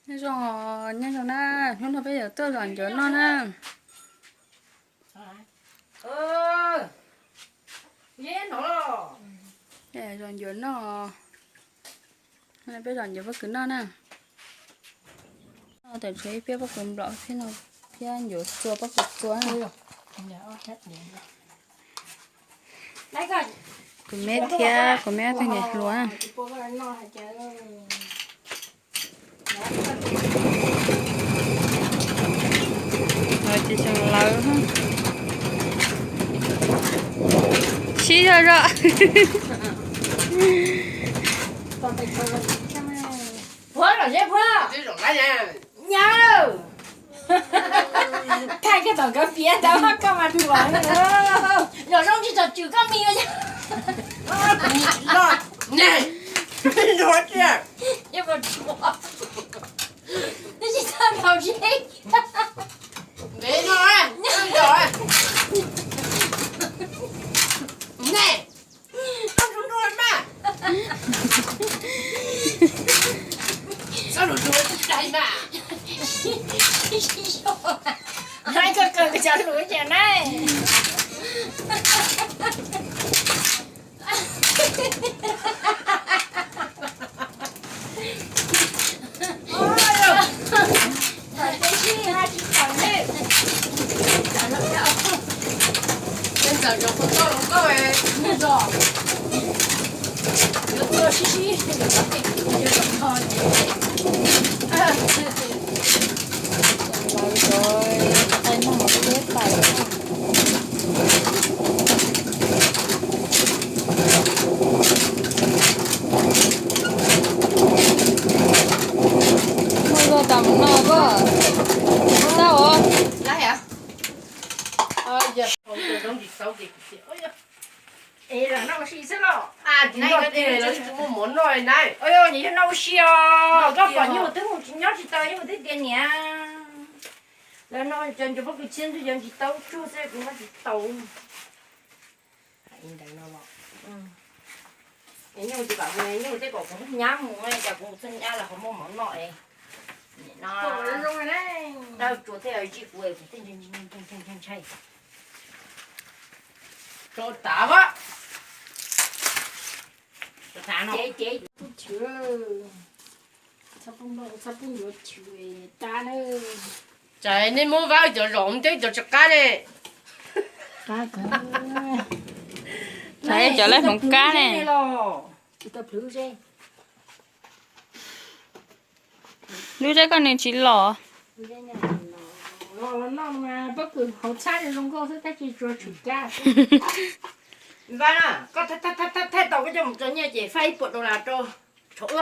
Nyob zoo, nyob zoo na, hnub no peb yuav tuaj zom ncuav noj na. Zom ncuav noj, peb zom ncuav pob kws noj na. Tam tshuav ib piab pob kws nplom thiab no, thiab ncuav txua pob kws txua. Kuv me thiab kuv me ob tug niam hluas. Ces tseem lawv sib zog zog. Puag los zeb puag. Nyav lawm. Thaij koj tom nkawd piav ntawd koj mas ruam. Zom zoo tsis txom tswm koj mis. Twb tsis txog nkaus zeb. Koj kawg cov lus ces na. Muaj zog tas mus no koj. Tau os. Es los noj ua si xwb los? Noj tiag, lawv tsis muaj mov noj na. Nim yog noj ua si os, koj pom nyuj twb mus nyob tsis tau, nyuj twb tias niam, lawv noj cov ncuav pob kws tshiab ntxwg cov ntsis tau tsuag xwb kuv noj tsis tau. Ntawd no los, nyuj tsis kam hu, nyuj tej kom kuv nyab mus, cas kuv txog nyab los ho muaj mov noj es. Nim no dawb tsuas thiaj zij kuv, kuv thiaj ntshai ntshai. Rau tav a. Ces ces, txhob pub ncuav chwv tas na. Tsam nej muab vab cov zom mus teb cov tsis qab ne. Tsam cov laib hmoov kab ne. Lub zeb koj nws tsis los. Pob kws hauv txhab zoo nkauj xwb tab sis tsuas tshwm kab. Vab na, koj thaij tau koj coj mus tso nyiaj ces faib ib puas dollar rau thaum wb.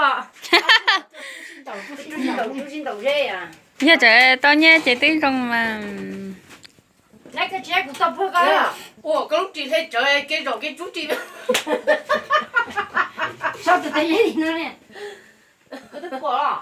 Yog tseem tau nyiaj ces twb zoo mas. Ua koj lub ris hle tsawv kev zom kev tsub ris. Koj twb pom los?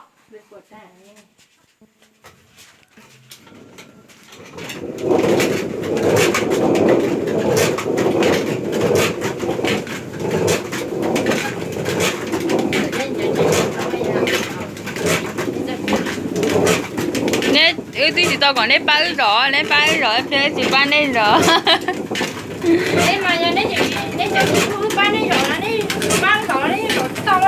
Neb, wb twb tsis tau kom neb pab wb zom, neb pab wb zom, wb tsis pab neb zom. Neb mas yog neb, neb cov tsis pub wb pab neb zom, neb pab zom neb zom tsis tau.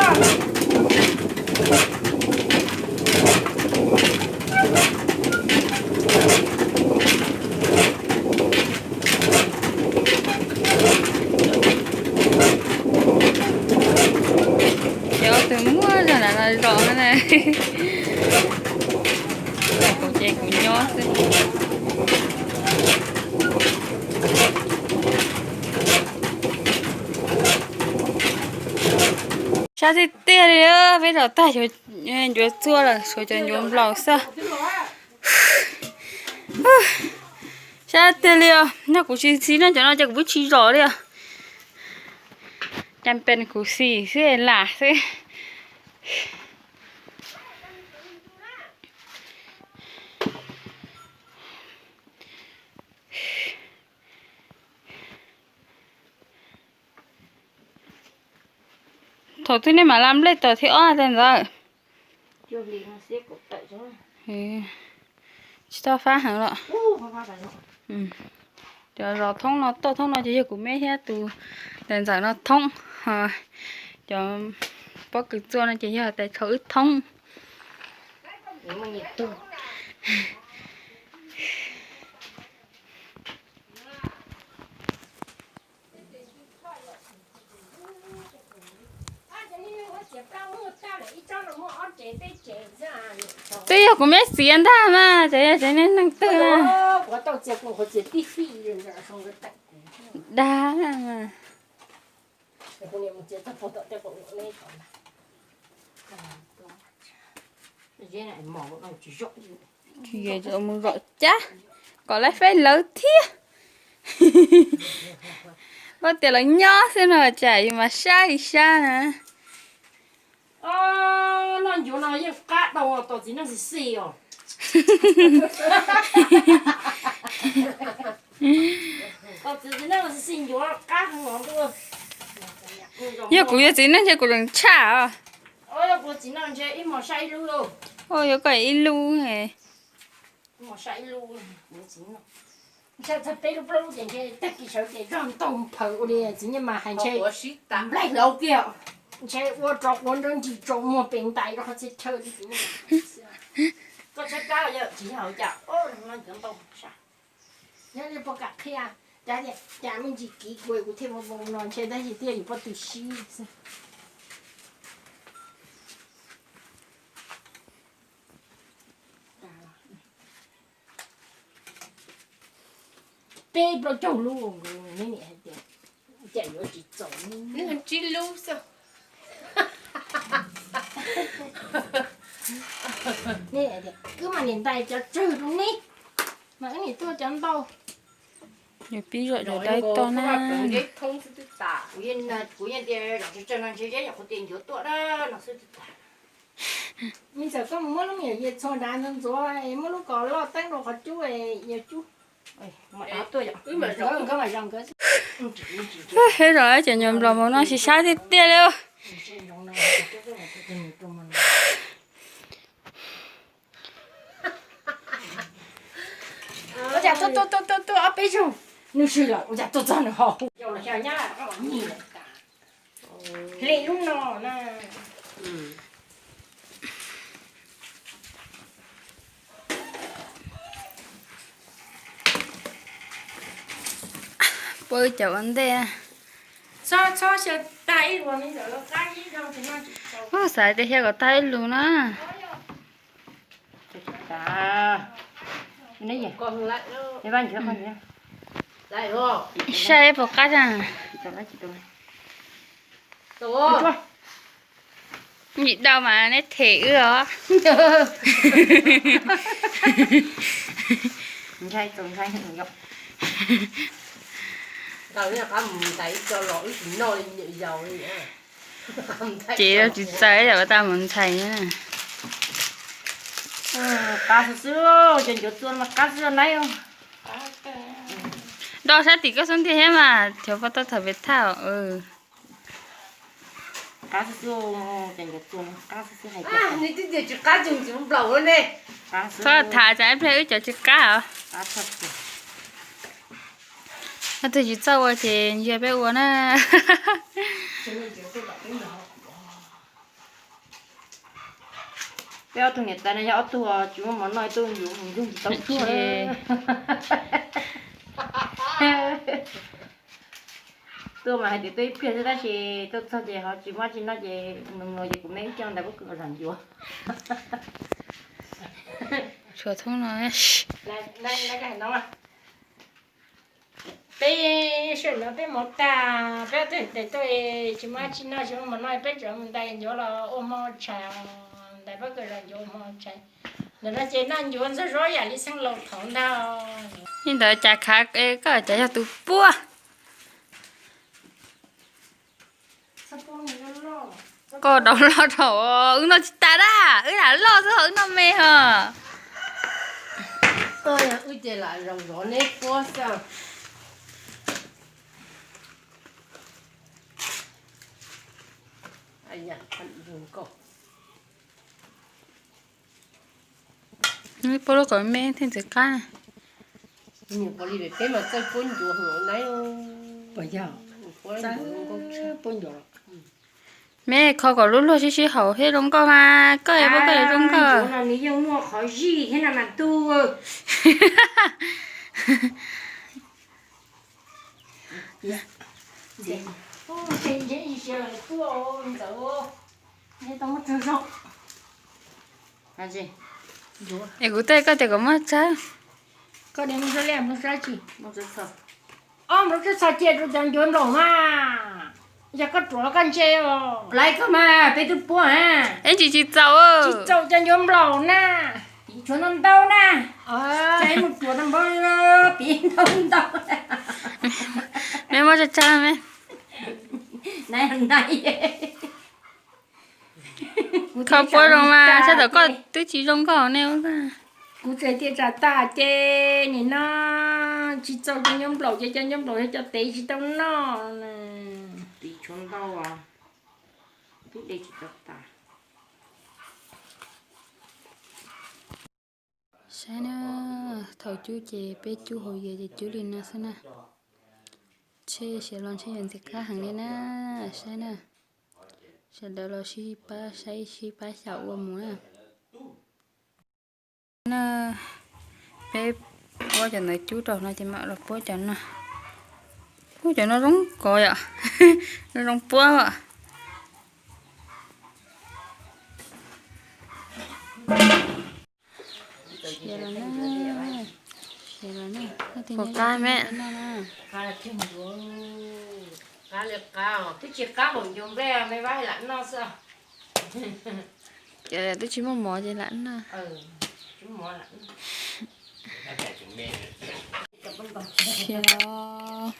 Ces ob tug muab zog nram no zom na. Kuv ces kuv nyob xwb. Sab tiag tiag li, peb zom tag xyov ncuav txua lawm, suav cov ncuav nplaum xwb. Sab tiag li os, nyob kuv tsis txiv noj cov no ces kuv pub tsis zom li os. Cas pes kuv xis xwb lam xwb. Thaum twg nej mam la nplej tog thib ob ntawd? Tsis tau fab heev los. Cov zos thoob no, toj thoob no ces yog kuv me thiab tus ntxawm ntxawm no thoob. Cov pob kws txua no ces yog tais tshau wb thoob. Twb yog kuv me txiv ntag mas, tseem yog tsev neeg neeg twg na. Dag. Mus zom cab kom lawv feb lawv thiab. Koj tias lawv nyob xwb no tsam yus mas sab li sab na. Noj ncuav no yeej qab dau tos txiv neej xis xis os. Tos txiv neej xis xis ncuav qab heev os ntuj. Yog kuv yuav txiv neej ntshe kuv tseem tshaj os. Yog kuv txiv neej ntshe ib hmos sab ib lub. Yuav koj ib lub. Ib hmos sab ib lub. Ntshe txog peb lub plaub lub ces ntshe tag kis sawv ces zog ntau nphaws ua li txiv Nyiaj Mas hais ntshe nplaig hlauv kiag. Ntshe ua rov quav nrab ntsis tsaus muag pem ntais rau qhov txhia chaw li txiv Nyiaj Mas. Koj tshab plab yog tsis yog cas, nyob li puas kam qhia, cas tias cas me ntsis kiv kuv kuv thiaj vau vau no ntshe tab sis thiaj yus pob tw sib xwb. Peb plaub caug lub, neb niam hais tias cas yuav tsis txaus, tsib lub xwb. Wb mas niam ntais cov tsawg rau neb, mas wb niam tuaj cov ntau. Yus pib zom daim daib toj na. Kuv yeej tias zom tsawg tsawg no ntshe zeb nyuam qhuav tias ncuav tuaj na no xwb. Me ntxawm koj mus muab lub me nyuam yias txhua nrad ntxuav ntxuav es muab lub kom loj teeb rau qhov cub es yog cub. Hwb, zom cov nyuag nplog mus no tsis sab tiag tiag li. Ua cas tuaj tuaj tuaj tuaj ob peb zaug, nws swb lawm ua cas tuaj txog nws ho hu. Hle lub no na. Pw cov ua ntej. Ub, xav tias xyaw kom tag ib lus na. Saib puas qab. Yim dau mas neb them wb os. Ces tsis txawj yam ua tau mus ntxhais. Qab xwb xwb, cov ncuav txua mas qab xwb na. Do sab tim koj xub ntiag thiab mas, cov poj toj thaum pem thaj. Qab xwb xwb, cov ncuav txua qab xwb xwb hais tias. Neb twb tias tsis qab tseem tsis nplaum ne. Txhob tham tsam ib pliag wb cov tsis qab os. Leej twg tsis txawj ua ces ntsia peb ua na. Peb ob tug niam tais no yog ob tug tsis muaj mov noj, ib tug yuav mus ntxuag tsis tau tuag. Tuaj mas hais tias tuaj ib pliag xwb tab sis tuaj txog ces ho tsis muaj tsis noj ces mus mus ces kuv me wb coj ntais pob kws zom ncuav. Tshuav thoob no. Peb sawm no peb mus tag, peb ob tug niam tais tuaj tsis muaj tsis noj tsis muaj mov noj, peb tseem mus ntais ncuav los ua hmo tshais, ntais pob kws zom ncuav ua hmo tshais. Ntawm no ces noj ncuav ntxuag zog yam li xeeb laus thaum ntag. Li ntawd cas khav, koj cas yog tus puab. Koj daus loj dhau, wb noj tsis tas dab, wb lam loj xwb ho wb noj me ho. Wb ces lam zoo zov neb puab xwb. Puab lub kaum me thiaj ntxim qab. Puab li peb mas txawj puab ncuav hwv na. Puab ncuav nkauj tshaj. Me kho kom lub luag sib sib haum thiab zoo nkauj mas, koj es puab koj yuav zoo nkauj. Ncuav no nws yeej muaj qhov zij thiab na mas tub. Es kuv tej koj tias kom muab tsawb. Koj niam mus sab liaj mus sab tsi? Ob nplooj tsawb txhos cia rau cov ncuav nplaum mas. Yog koj ruam koj ntse os. Laiv koj mas peb twb puab. Ib ntsis tsis txaus. Tsis txaus cov ncuav nplaum na. Piv tshuav ntau ntau na. Mus ruam ntau ntau, piv ntau ntau. Me muab tsawb tsawb me. Kho puab zoo mas, sab tom koj twb tsis zoo nkauj ne. Kuv tseem tias tsam tas ces nim no tsis txaus cov ncuav nplaum, ces cov ncuav nplaum yog cov tev tsis tau noj. Piv tshuav ntau, twb de tsis tau tas. Saib na, thaum cub ces peb cub hauv yias ces cub li no xwb na. Ntshe siav los ntshe yuav ntxim qab heev li na. Saib na, sawv daws los sib pab saib sib pab xyaum ua mus na. Na, peb puab cov ntawd cub rau no ces mam los puab cov no. Puab cov no zoo kov yom, no zoo puab os. Siav los na, siav los na, puas qab me? Qab li qab, twb tsis qab npaum ncuav nplej me vaj lam noj xwb. Twb tsis muaj mov ces lam noj. Siav os.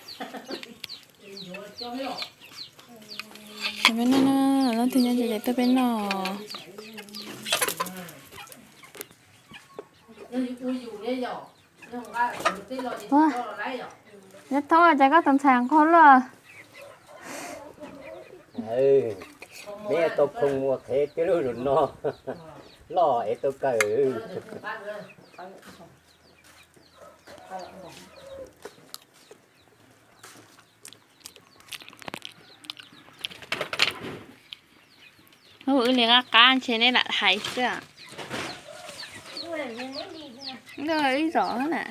Cov peb noj na, leej twg nyob ces tuaj peb noj. Nyob thoob ces koj tus ntxhais nqaug luaj. Peb tau khoom mus qhev peb lub lus no loj es tau kawm. Ub, wb li qab qab ntshe neb lam hais xwb. Ib zos na.